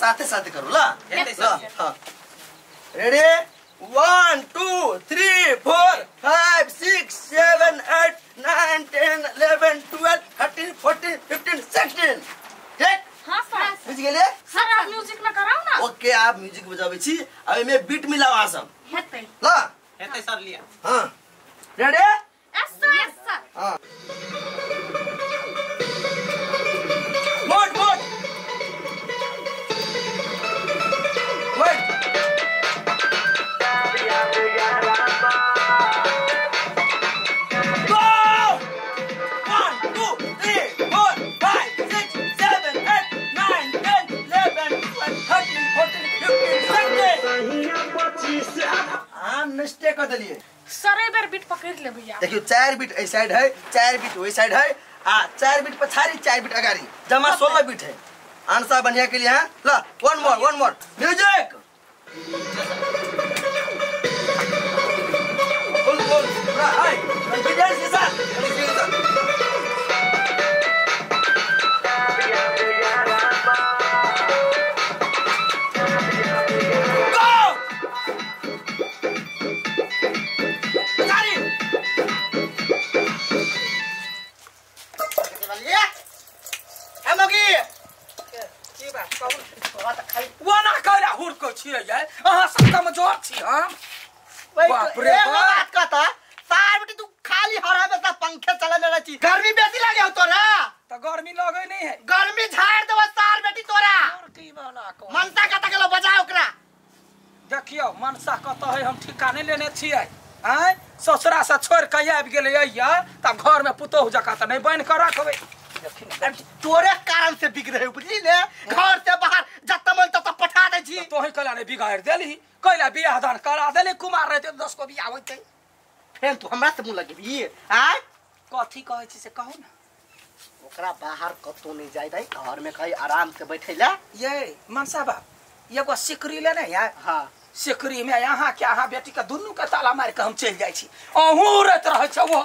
साथे साथे करू ल। ल हां रेडी 1 2 3 4 5 6 7 8 9 10 11 12 13 14 15 16 ठीक। हां सर बुझ गेलियै। सर आप म्यूजिक न कराउ ना। ओके आप म्यूजिक बजाबै छी आ एमे बीट मिलाउ अहाँ सब हेतै ल हेतै सर लिया। हां ready. Yes sir yes sir. हां मोट मोट वेट गो 1 2 3 4 5 6 7 8 9 10 11 12 13 14 15 16। हम मिस्टेक कर देलिए सर। ए बेर बीट पकड़ ले भैया। देखियो 4 बीट ए साइड है 4 बीट ओई साइड है आ 4 बीट पछाड़ी 4 बीट अगाड़ी जमा 16 बीट है। आंसर बढ़िया के लिए। हां ल वन मोर म्यूजिक बोल बोल ल हाय कॉन्फिडेंस के साथ गो पछाड़ी की बात कहू तोरा त खाली वना कहला हुरको छियै यै अहाँ सब कमजोर छी हम। बाप रे एगो बात कहता सार बेटी तू खाली हर हमेशा पंखे चलाने रहै छी। गर्मी बेसी लागे हो तोरा त गर्मी लगै नै है। गर्मी झाड़ देबो सार बेटी तोरा। और की बना को मनसा कत गेलो बजा ओकरा। देखियो मनसा कत है हम ठिका नै लेने छियै। आय ससुरा से छोड़ के आबि गेलै या तब घर में पुतोहु जकाँ त नै बनि के रखबै। तोरे कारण से बिगड़े बुझली ने। घर से बाहर जत मन तत पठा दै छी। तोही कहला ने बिगाड़ देली कहला बियाह दान करा देली कुमार रहते 10 को बियाह होइतै। फेर तू हमरा से मुंह लगेबी आय कथी कहै छी से कहू ना। ओकरा बाहर कतौ नहीं जाय दै घर में कहीं आराम से बैठैला। ये मनसा बाप एगो सिकरी ले ने यार। हां सिकरी में यहाँ के अहाँ बेटी के दुनू के ताला मार के हम चलि जाइ छी। अहूँ उड़ैत रहै छै वो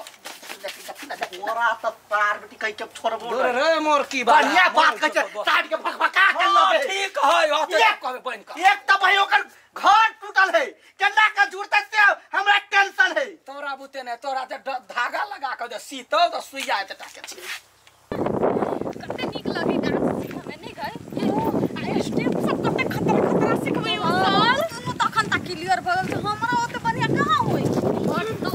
ओरा त तार बेटी कहि के छोड़बो रे मोर की बात बढ़िया बात कहै छै साइड के भकभका के लबे। ठीक है ओते कहबे बनि के। एक त भाई ओकर घर टूटल है केना के जुड़तै से हमरा टेंशन है। तोरा बुते नै तोरा जे धागा लगा के जे सीतौ त सुइया एतटा के छी। कते नीक लगी डांस सिखमे नै गए आ स्टेप सब कते खतरा खतरा सिखबै ओ सर। दुनू तखन तक क्लियर भ गेल हमरा ओते बढ़िया कहां होई। और तो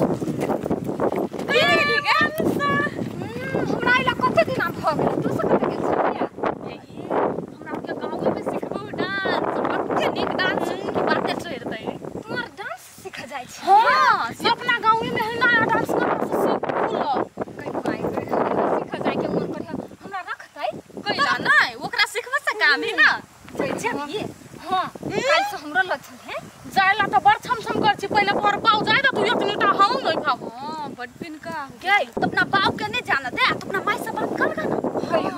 हमरा इला कते दिन भ गेल तू सब कते गेल छिया। हमरा के गांव में सिखबो डांस कते नीक डांस की बाते छोड़ दे। तुम्हार डांस सिख जाय छै। हां से अपना गांव में है नया डांस करना से सीखलो कहि माई गए सिख जाय के मन कर हमरा रखतै कइला नै ओकरा सिखबे से काम है ना जाय छै। हां काल से हमरो लछल है जायला त बड़ छम छम कर छी पहिले पर पाव जाय त तू एतनीटा हम नै खाबो। हां बड़ पिनका गई त अपना बाप के नहीं जानत है त अपना माई से बात कर ना।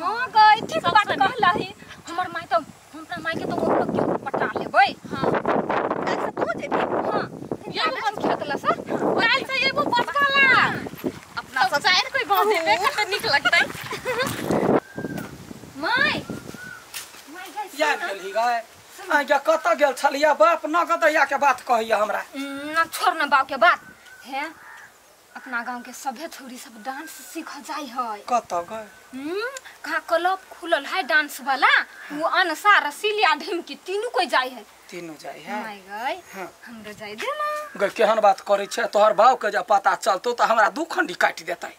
हां गई ठीक बात कहला ही हमर माई त हम अपना माई के तो ओकरो क्यों पटा लेबै। हां काल से तू जेबी। हां ये बन खेतला सर काल से एबो बटकाला अपना सब चार कोई बांध देबे कते नीक लगतै। माई माई गई या गेलही गए आ या कत गेल छलिया बाप न गदैया के बात कहैया हमरा न छोड़ न बाप के बात है। अपना गांव के सभे छोरी सब डांस सीख जाय है। कत गए कहाँ क्लब खुलल है डांस वाला वो अनसा रसीलिया ढिमकी तीनू कोई जाय है। तीनू जाय है माय गई हमरो जाय दे ना। गल केहन बात करै छै तोहर बाप के जे पता चलतो त हमरा दू खंडी काटि देतै।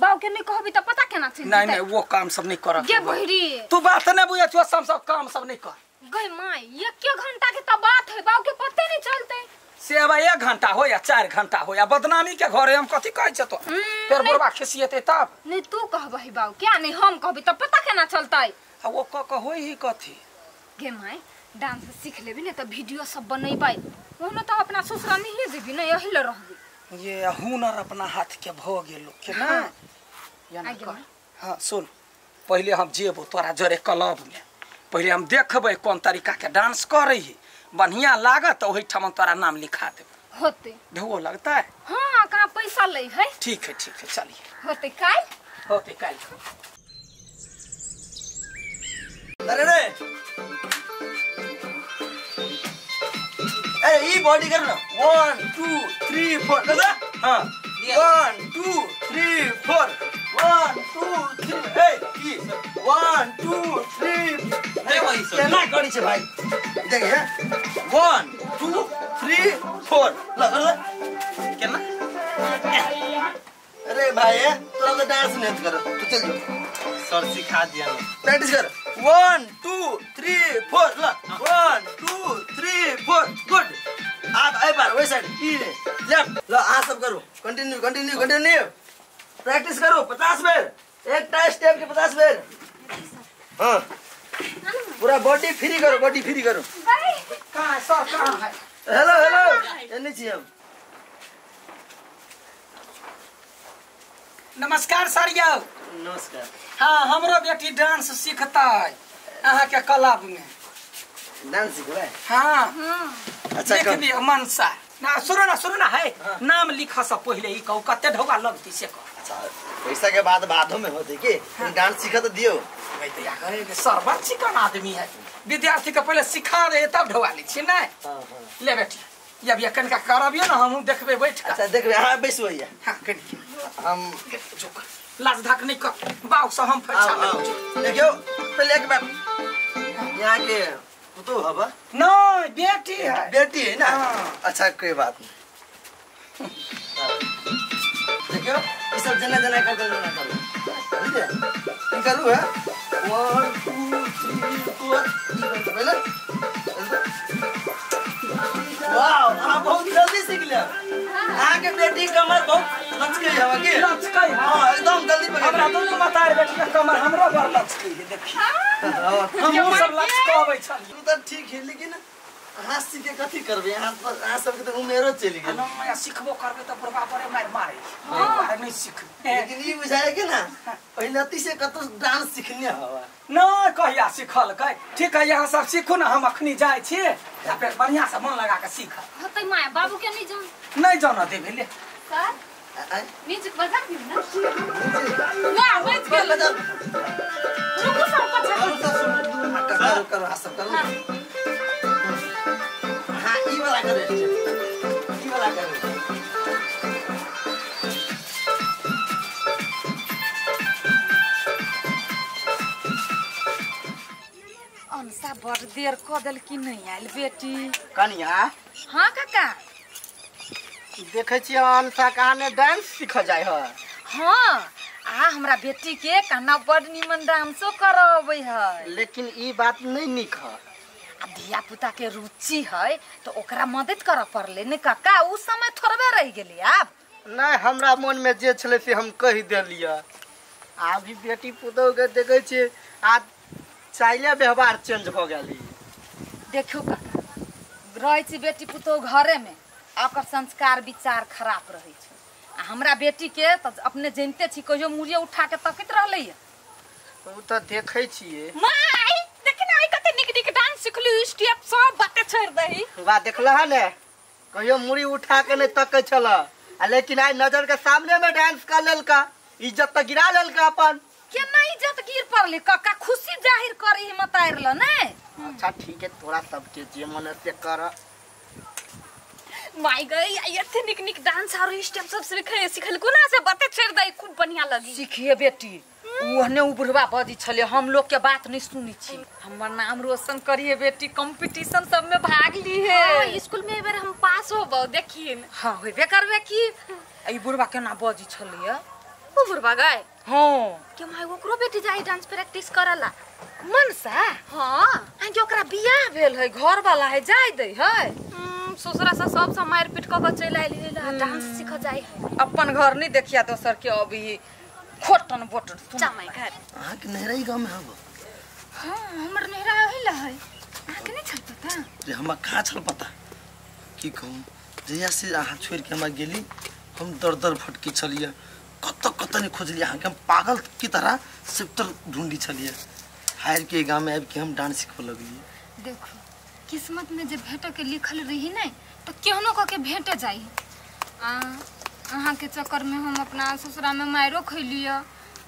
बाप के नहीं कहबी त पता केना चलतै। नहीं नहीं वो काम सब नहीं कर गे बहरी तू बात नहीं बुझै छौ सब काम सब नहीं कर गई माई एक घंटा के त बात है बाप के पते नहीं चलते। सेवा 1 घंटा हो या 4 घंटा हो या बदनामी के घरे हम कथी कहै छ तो फेर बुढ़बा खिसियेतै तब नहीं तू कहबही बाऊ क्या नहीं हम कहबी त पता केना चलतै। आ वो क क होई ही कथी गे माई डांस सीख लेबी ने त वीडियो सब बनैबै ओनो त अपना ससुरा नहीं जेबी ने यही ल रहबी। ये हुनर अपना हाथ के भ गेलो के ना या ना कर। हां सुन पहिले हम जेबो तोरा जरे क्लब में पहिले हम देखबै कोन तरीका के डांस करै है बढ़िया लागत तो ओहि ठाम तोरा नाम लिखा देब। होते ढो लगता है। हां कहां पैसा लै है। ठीक है चलिए होते काल होते काल। अरे रे अरे ई बॉडी कर ना 1 2 3 4 कर हां 1 2 3 4 1 2 3 ए ई 1 2 3 केना करै छै भाई देख हे 1 2 3 4 ल कर केना अरे भाई तोरा तो डांस नहीं कर तू चल जो सर सिखा दिया ना प्रैक्टिस कर 1 2 3 4 ल 1 2 3 4 गुड आप एक बार वही साइड ई लेफ्ट ल आ सब करो कंटिन्यू कंटिन्यू कंटिन्यू प्रैक्टिस करो 50 बेर एकटा स्टेप के 50 बेर हां पूरा बॉडी फ्री करो बॉडी फ्री करो कहां सर कहां है हेलो हेलो एने छी हम नमस्कार सर यौ नमस्कार हां हमरो बेटी डांस सीखता है अहाँ के क्लब में डांस सीखबै हां अच्छा लिख दियो मनसा ना सुनो ना है नाम लिखा से पहिले ई कहू कते ढौआ लगती से कह अच्छा पैसा के बाद बादो में होते की डांस सीखा तो दियो भाई तो या करे के सर बड़ चिकन आदमी है विद्यार्थी के पहले सिखा दे तब ढौआ लै छी नै हां हां ले बेटी ये अभी कनिका करबियो ना हम देखबे बैठ के अच्छा देखबे हां बैसो भैया हां कनिका हम झुक लाज धाक नहीं कर बाऊ से हम फैसा देखियो पहले एक बार यहाँ के पुतोह हबा नहीं बेटी है बेटी है ना अच्छा कोई बात नहीं देखियो ये सब जना जना कर जना कर बुझले ई करू है 1 2 3 4 पहले वाओ आप बहुत जल्दी सीख लिया अहाँ के बेटी कमर बहुत लचकै हवा के लचकै हां एकदम जल्दी पकड़ हमरा दोनों मतार बेटी के कमर हमरो बड़ लचकै है देखी हम सब लचकाबै छलियै तू त ठीक है लेकिन अहाँ सीख के कथी करबै अहाँ अहाँ सब के त उमेरो चलि गेल हम सिखबो करबै त बुढ़बा बड़े मार मारे मारे नहीं सीख लेकिन ई बुझाय के ना पहिले से कतौ डांस सीखने हवा नहीं कहिया सिखलकै ठीक है यहाँ सब सीखू ना हम अखनी जाइ छी या फिर बढ़िया से मन लगा के सीख होतै my बाबू के नहीं जान नहीं जाना देबे ले सर म्यूजिक बजा दियो ना वाह बज गेल रुकू सर पछा करू करू आ सब करू हां ई वाला करे ई वाला करे अनसा बड़ देर क देल की नहीं आयल बेटी कनिया हां काका देखै छी अनसा कहाने डांस सीख जाय है हां आ हमरा बेटी के कहना बड़ निमन डांसो करबै है लेकिन ई बात नहीं नीक है आ धिया पुता के रुचि है तो ओकरा मदद करऽ पड़ले ने काका उ समय थोड़बे रह गेली आब नहीं हमरा मन में जे छलै से हम कहि देलियै अभी बेटी पुतोह के देखै छी आ चाइले व्यवहार चेंज हो गेली देखियो काका रहै छी बेटी पुतोह घरे में ओकर संस्कार विचार खराब रहै छै आ हमरा बेटी के त अपने जानते छी कहियो मुड़िए उठा के तकैत रहलै उ त देखै छियै माय देखि ना आई कते निक निक डांस सिखलु स्टेप सब बाते छोड़ दही वाह देखला है ने कहियो मुड़ी उठा के नहीं तकै छल आ लेकिन आई नजर के सामने में डांस कर लेलका इज्जत त गिरा लेलका अपन केना इज्जत गिर पड़ले काका खुशी जाहिर करी हिम्मत आइरल ने अच्छा ठीक है तोरा सबके जे मन से कर माय गई आई एते निक निक डांस और स्टेप सब सिखै सिखल कोना से बाते छोड़ दही खूब बढ़िया लगी सीखिए बेटी ओहने उ बुढ़वा बजी छले हम लोग के बात नहीं सुनी छी हमर नाम रोशन करिए बेटी कंपटीशन सब में भाग ली है हां स्कूल में ए बेर हम पास होबो देखिन हां होबे करबे की ई बुढ़वा केना बजी छलिए उ बुढ़वा गए हां के my ओकरो बेटी जाई डांस प्रैक्टिस करला मनसा हां आ ओकरा बियाह भेल है घर वाला है जाय दे है ससुरा से सब से मार पीट क के चल आइल है डांस सीख जाय है अपन घर नहीं देखिया दोसर के अभी खोटन बोटन चमाई घर अहाँ के नहरा ई गांव में हब हां हमर नहरा होइल है अहाँ के नहीं छल पता रे हमरा कहाँ छल पता की कहूँ जहिया से अहाँ छोड़ के हमरा गेली हम दर दर फटकी छलिए कत कत नहीं खोजलिए अहाँ के हम पागल की तरह सिफ्तर ढूंढी छलिए हार के गांव में आबि के हम डांस सीखऽ लगलिए देखो किस्मत में जे भेट के लिखल रही नहीं तो केहनो कह के भेट जाई आ अहाँ के चक्कर में हम अपना ससुरा में मारो खैलिए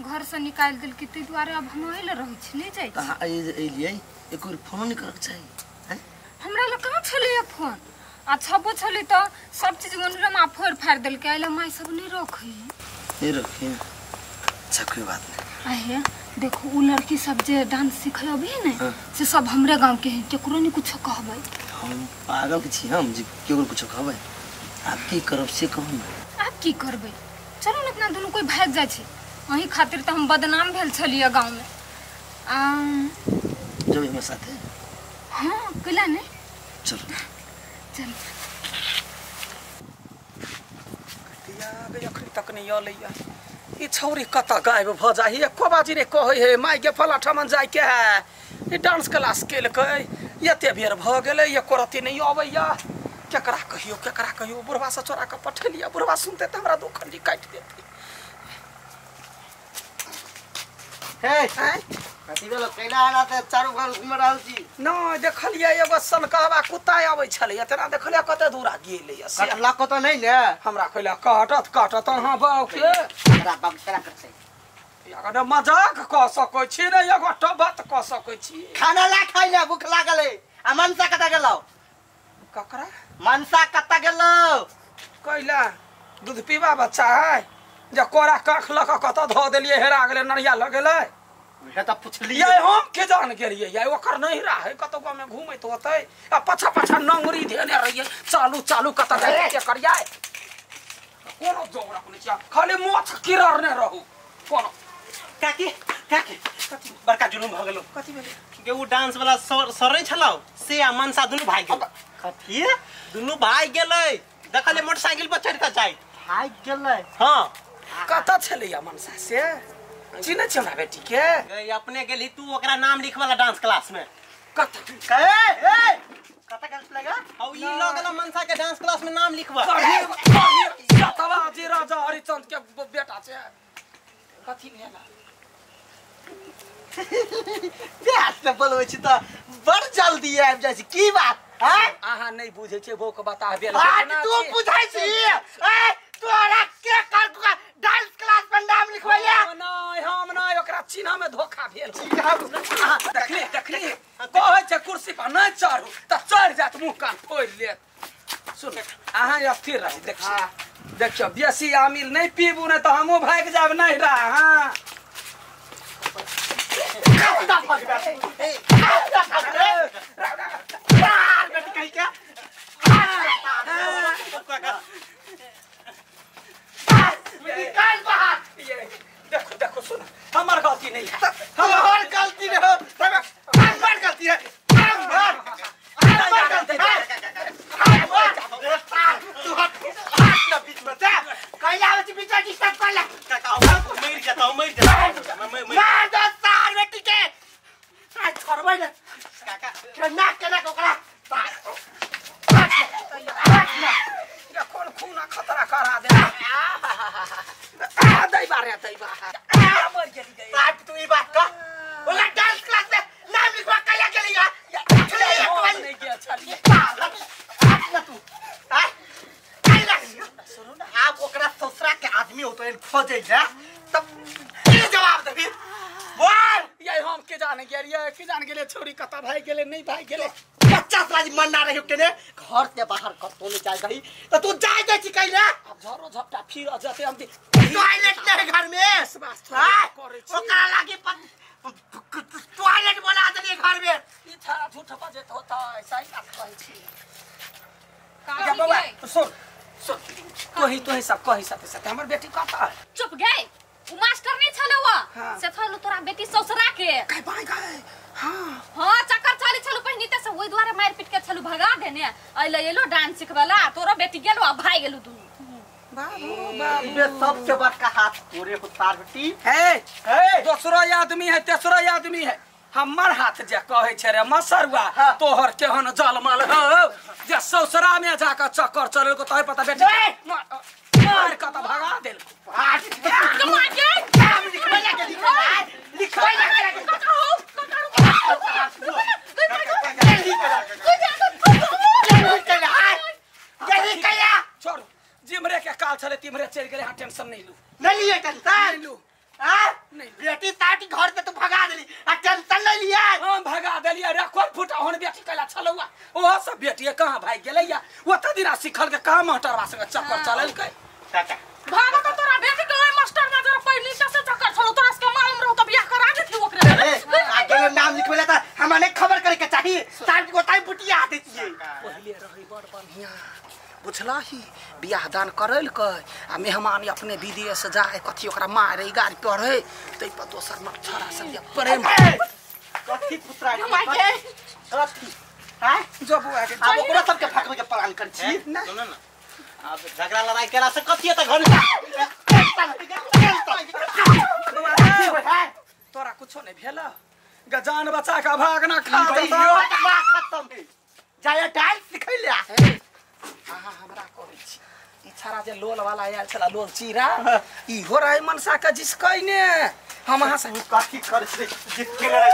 घर से निकाल दिल की ताहि दुआरे अब हम अइले रहै छी नहीं जाइ तऽ अहाँ एलियै एको बेर फोनो नहीं करके चाही हमरा लग कहाँ छलैया फोन आ छबो छलै त सब चीज मनोरमा फोड़ फाड़ देलकै एला माय सब नहीं रखै नहीं रखी। अच्छा कोई बात नहीं। आहे देखो उ लड़की सब जे डांस सिखे अभी ने से सब हमरे गांव के है केकरो नहीं कुछ कहबै। हम पागल के छी हम जे केकरो कुछ कहबै। आप की करब से कहू ना। आप की करबै चलू ने अपना दुनू कोई भाग जाइ छी अही खातिर त हम बदनाम भेल छलियै गांव में। आ जब हमरा साथे। हां कैला ने चलो चल। कटिया गे अखनी तक नहीं अलैया ई छौरी कत गायब भ जाही एको बाजी रे कहै हे माय के फला ठमन जाय के है ई डांस क्लास केलकै एते बेर भ गेलै एको रति नहीं अबैया केकरा कहियो बुढ़वा से चोरा के पठेलिया बुढ़वा सुनते त हमरा दो खंडी काटि देते। हे कथी भेलो कैला आना त चारू बगल घुम रहल छी। न देखलियै एगो सनकहवा कुत्ता आबै छलै एतना देखलियै कते दूरा गेलै कटला को त नहीं ने हमरा कहला काटत काटत अहाँ बाउ के हमरा बाप केना करतै अगर मजाक क सकै छी ने एगो टबत क सकै छी। खाना ला खाइला भूख लागल है आ मनसा कता गेलौ ककरा मनसा कता गेलौ कैला दूध पीबा बच्चा है जे कोरा काख ल क कत धो देलियै हेरा गेलै नरिया लगेलै उहे त पुछलियै हम के जान गेलियै ये ओकर नहीं रहे कतौ गांव में घूमैत होतै आ पाछा पाछा नंगरी धेने रहियै चालू चालू कत जाय के करियै कोनो जोगरा कोनी छिया खाली मोछ किररने रहू कोनो। काकी काकी बड़का जुलुम भ गेलो। कथी भेलै के उ डांस वाला सर नहीं छलौ से आ मनसा दुनू भाग गेल। कथी दुनू भाग गेलै देखले मोटरसाइकिल पर चढ़ के जाय भाग गेलै। हां कत छलैया मनसा से चिन्है छी हमरा बेटी के गई अपने गेली तू ओकरा नाम लिखवाला डांस क्लास में कत ए ए कत गेल लगा औ ई ल गेल मनसा के डांस क्लास में नाम लिखवा सतवा जी राजा हरिचंद के बेटा छै कथी भेला प्यास से बोलबै छी त बड़ जल्दी आबि जाइ छी की बात हैं अहाँ नहीं बुझै छै बौक बता भेल तू बुझै छी ए तोरा के कर डांस क्लास में नाम लिखवैया नहीं हम नहीं ओकरा चिन्ह में धोखा भेल। देखली देखली कहै छै कुर्सी पर नहीं चढ़ू त चढ़ जात मुंह कान फोड़ि लेत। सुन अहाँ स्थिर रही देखियौ देखियौ बेसी आमिल नहीं पीबू नहीं त हमहूँ भागि जायब नहीं रह। हाँ देखो देखो सुन हमार गलती नहीं है हमार गलती नहीं हो हमार गलती है हमार गलती है तू हाथ ना बीच में जा कैला आबै छी बीच में डिस्टर्ब कर ले काका मर जाता हूं मर जाता मार दो सार बेटी के आ छोड़बै ने काका केना केना ओकरा कोन खूना खतरा करा दे आ दै बारे दै बा मर गेली गई बात तू ई बात का ओकरा डांस क्लास में नाम लिखवा कैला गेली नहीं गया चलिए ना तू आ कैला सुनू ना आप ओकरा ससुरा के आदमी होतो खोजे जा तब की जवाब देबी बोल ये हम के जाने गेलिए के जान गेले छोरी कता भाई गेले नहीं भाई गेले 50 राज मन ना रहियो केने घर से बाहर कतो नहीं जाय गई त तू जाय दे छी कैला अब झरो झपटा फिर जते हम टॉयलेट नहीं घर में बस करे छी ओकरा लागी टॉयलेट बना देली घर में ई थारा झूठ बजत होता सही बात कहै छी का बाबा सुन सुन तोही सब कही साथे साथे हमर बेटी कता चुप गए उ मास्टर नहीं छलौ से छलौ तोरा बेटी ससुरा के काय बाय गए हां हां चक्कर चली छलौ पहिनी ते से ओइ दुआरे मार पीट के छलौ भगा देने अइले एलो डांस सिखबला तोरा बेटी गेलो आ भाई गेलो दुनू बाबू बाबू बे सबसे बड़का हाथ तोरे हो तार बेटी हे हे दोसरो आदमी है तेसरो आदमी है हमर हाथ जे कहै छै रे मसरुआ तोहर केहन जलमल हो जे ससुरा में जाके चक्कर चलल को तोहे पता बेटी मार के त भगा देल कमा के नाम लिखबै के लिखबै के काका हो काका छोड़ जिमरे के काल छले तिमरे चल गेले। हां टेंशन नहीं लू नहीं लिए टेंशन नहीं लू हां नहीं बेटी साटी घर से तू भगा देली आ टेंशन नहीं। देलियै हम भगा देलियै रे कोन फुटा होन बेटी कैला छलौआ ओहो सब बेटी कहाँ भाग गेलैया ओते दिना सिखल के कहाँ मास्टरवा संगे चक्कर चललकै काका भागो त तोरा बेटी के ओइ मास्टर में जरा पहिले से चक्कर छलो तोरा से मालूम रहो त बियाह करा देती ओकरे ए आगे नाम लिखवेला त हमरा नहीं खबर करे के चाही साल को ताई बुटिया देतियै पहिले रही बड़ बढ़िया बुझलही बियाह दान करलकै आ मेहमान अपने विदेश जाए कथी ओकरा मारे गाड़ी पढ़े तै पर दोसर छड़ा सब जे प्रेम कथी पुत्रा कथी हां जो बुआ के आब ओकरा सबके फकबै के प्लान कर छी सुन न अब झगड़ा लड़ाई केला से कथी त घर तोरा कुछो नहीं भेल गजान बचा के भागना खा खत्म है जाया डांस सिखैले अहाँ हमरा कहै छी ई छड़ा जे लोल वाला आयल छला लोल चीरा इहो रहे मनसा के जिसकैने हम अहाँ से कथी कर छै जिसके लड़ाई